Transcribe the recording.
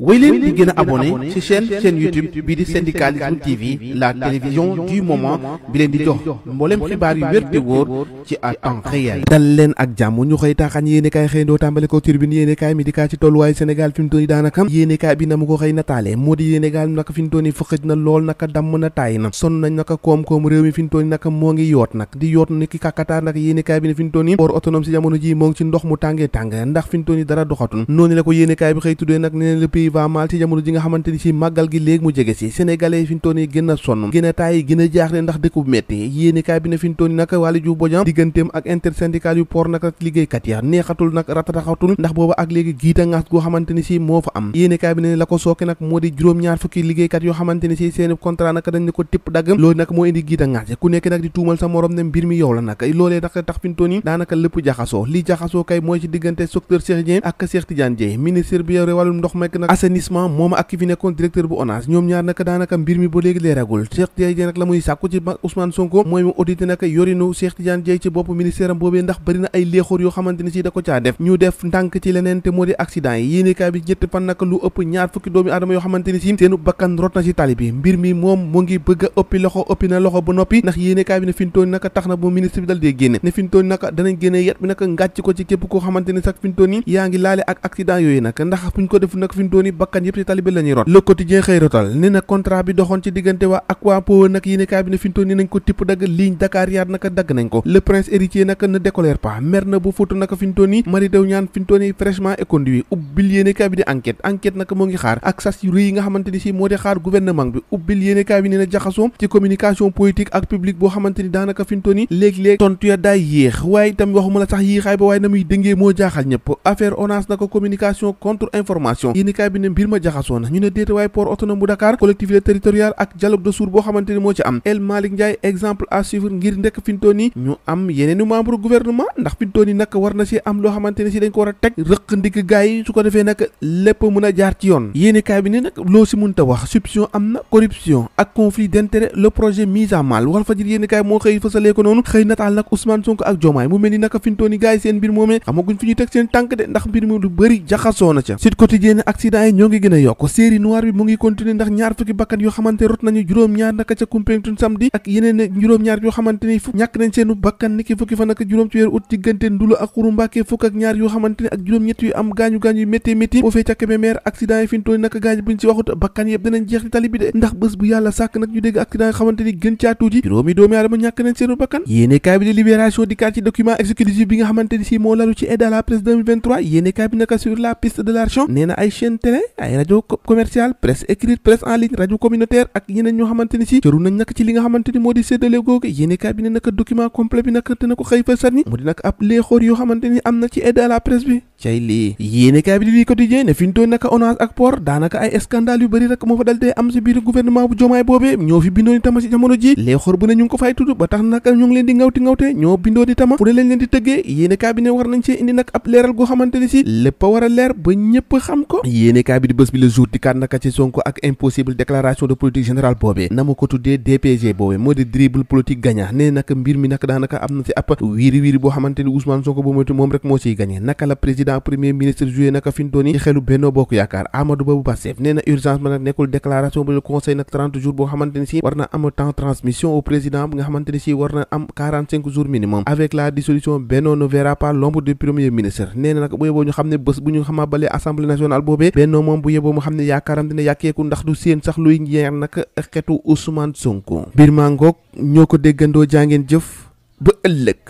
wéy leen di gën a abonné ci chaîne YouTube bii di Syndicalisme TV, la télévision du moment bi leen di jox mboolem xibaar yu wér te wóor ci à temps réel. dal leen ak jàmm ñu xëy taaxaan yéenekaay xëy ndoo tàmbale ko Tribune yéenekaay mi di kaa ci tolluwaayu Sénégal fi mu toll nii daanaka yéenekaay bi na mu ko xëy nataale moo di Sénégal naka fi mu toll nii fëxëj na lool naka damm na taay na sonn nañ naka koom-koom réew mi fi mu toll nii naka moo ngi yoot nag di yoot ni ki kàkkataa nag yéenekaay bi ne fi mu toll nii port autonome si jamono ji moo ngi ci ndox mu tàngee tàng ndax fi mu toll nii dara doxatul noonu la ko yéenekaay bi xëy tuddee nag ne le pays va mal ci jamono ji nga xamante ni si màggal gi léegi mu jege si sénégalais fi mu toll nii gën a sonn gën a taay gën a jaaxle ndax dëkk bu metti yéenekaay bi ne fi mu toll nii nag Waly Diouf Bodiang digganteem ak intersyndical yu port nag liggéeykat ya neexatul nag ratataxatul ndax booba ak léegi giita ngaas goo xamante ni si moo fa am yéenekaay bi ne la ko sooke nag moo di juróom-ñaar fukki liggéeykat yoo xamante ni si seen contrat nag dañ ne ko tipp dagg loolu nag moo indi giita ngaas ku nekk nag di tuumal sa morom ne mbir mi yow la nag loolee nag tax fi mu toll nii daanaka lépp jaxasoo li jaxasoo kay mooy ci diggante docteur Cheikh Dieng ak Cheikh Tidiane Dièye ministre bi yore wàllum ndox mekk nag assainissement moom ak ki fi nekkoon directeur bu ONAS ñoom ñaar nag daanaka mbir mi ba léegi leeragul Cheikh Tidiane Dièye nag la muy sàkku ci Ousmane Sonko mooy mu audité nag yorinu Cheikh Tidiane Dièye ci bopp ministère am boobee ndax bëri na ay léexoor yoo xamante ni si da ko caa def ñu def ndànk ci leneen te moo di accident yi yéenekaay bi ñetti fan nag lu ëpp ñaar fukki doomi aadama yoo xamante ni si seenu bakkan rot na ci tali bi mbir mi moom mu ngi bëgg a ëppi na loxo ba noppi ndax yéenekaay bi ne fintoon nag tax na bu ministre bi dal dee génne ne fintoon nag danañ génne yet bi nag ngàcc ko ci képp koo xamante ni sax fintoon yi yaa ngi laale ak accident yooyu nag ndax buñ ko def nag fintoon yi bakkan yëpp ci tali bi la ñuy rot Le Quotidien xëy rotal ne na contrat bi doxoon ci diggante waa Aquapower nag yéenekaay bi ne fintoon yi nañ ko tipp dagg ligne Dakar Yar nag dagg nañ ko le prince héritier nag ne décolère pas mer na bu futu nag fintoon yi mari dew ñaan fintoon yi fraîchement éconduit ubbil yéenekaay bi di enquête nag moo ngi xaar ak sas yu rëy yi nga xamante ni si moo di xaar gouvernement bi ubbil yéenekaay bi nee na jaxasoo ci communication politique ak public boo xamante ni daanaka fintoon yi léeg-léeg tontu ya daay yéex waaye itam waxuma la sax yéexaay ba waaye na muy dëngee moo jaaxal ñëpp affaire ONAS na ko communication contre information yéenekaay bi ne mbir ma jaxasoo na ñu ne déete waaye port autonome bu Dakar collectivité territoriale ak dialogue de sourds boo xamante ni moo ci am El Malick Ndiaye exemple à suivre ngir ndekk fintoon yi ñu am yeneeni membre gouvernement ndax fintoon yi nag war na si am loo xamante ni si dañ ko war a teg rëq ndig gaay yi su ko defee nag lépp mën a jaar ci yoon yéenekaay bi ne nag loo si mënta wax soupçon am na corruption ak conflit d'intérêt le projet mise à mal Walfadjri yéenekaay moo xëy fësalee ko noonu xëy nataal nag Ousmane Sonko ak Diomaye mu mel ni naka fintoon yi gaay yi seen mbir moomee xamaguñ fi ñu teg seen tànk de ndax mbir mi lu bëri jaxasoo na ca Sud Quotidien ne accident yi ñoo ngi gën a yokk série noire bi mu ngi continuer ndax ñaar fukki bakkan yoo xamante rot nañu juróom-ñaar naka ca Koumpentoum samedi ak yeneen juróom-ñaar yoo xamante ni fukk ñàkk nañ seenu bakkan niki fukki fa naka juróom ci weeru ut diggante Ndulo ak Xuru Mbàkke fukk ak ñaar yoo xamante ni ak juróom-ñett yu am gaañu-gaañu yu métti métti boo fee ca Kébémer accident yi fintoon naka gaañ buñ ci waxut bakkan yëpp danañ jeex ci tali bi de ndax bés bu yàlla sàkk nag ñu dégg accident yi xamante ni gën caa tuuti juróomi doomi aadama ñàkk nañ seenu bakkan yéenekaay bi di Libération di kaat ci document exclusif bi nga xamante ni si moo lalu ci aide à la presse 2023 yéenekaay bi naka sur la piste de l'argent nee na ay chaîne télé ay rajo commercial presse écrite presse en ligne rajo communautaire ak yeneen ñoo xamante ni si cëru nañ nag ci li nga xamante ni moo di séddale googu yéenekaay bi ne naka document complet bi nag dina ko xëy fa sànni mu di nag ab léexoor yoo xamante ni am na ci aide à la presse bi cay lii yéenekaay bi di lii quotidien ne fi ñu toon naka ONAS ak port daanaka ay scandale yu bëri rek moo fa dal dee am si biir gouvernement bu Diomaye boobee ñoo fi bindoon itama si jamono ji léexoor bu ne ñu ngi ko fay tudd ba tax naka ñu ngi leen di ngawte ñoo bindoon itama fu ne leen di tëggee yéenekaay bi ne war nañ ci indi nag ab leeral goo xamante ni si lépp a war a leer ba ñëpp xam ko yéenekaay bi di bés bi le jour di kat naka ci Sonko ak impossible déclaration de politique générale boobee na ma ko tuddee DPG boobee moo di dribble politique gagnant nee naka mbir mi naka daanaka am na si ab wiiri ba xamante ni Ousmane Sonko boo moytu moom rek moo ciy gagné naka la président premier ministre joué naka fintoon yi ci xelu Benno Bokk Yaakaar Amadou Ba bu Pastef nee na urgence ma nag nekkul déclaration bu le conseil nag 30 jours boo xamante ni si war na am temps transmission au président bi nga xamante ni si war na am 45 jours minimum avec la dissolution Benno ne verra pas l'ombre du premier ministre nee na nag bu yeboo ñu xam ne bés bu ñu xamabalee assemblée nationale boobee Benno moom bu yeboo mu xam ne yaakaaram dina yàkkeeku ndax du seen sax luy ñeer nag xetu Ousmane Sonko mbir maa ngoog ñoo ko déggandoo jàngeen jëf ba ëllëg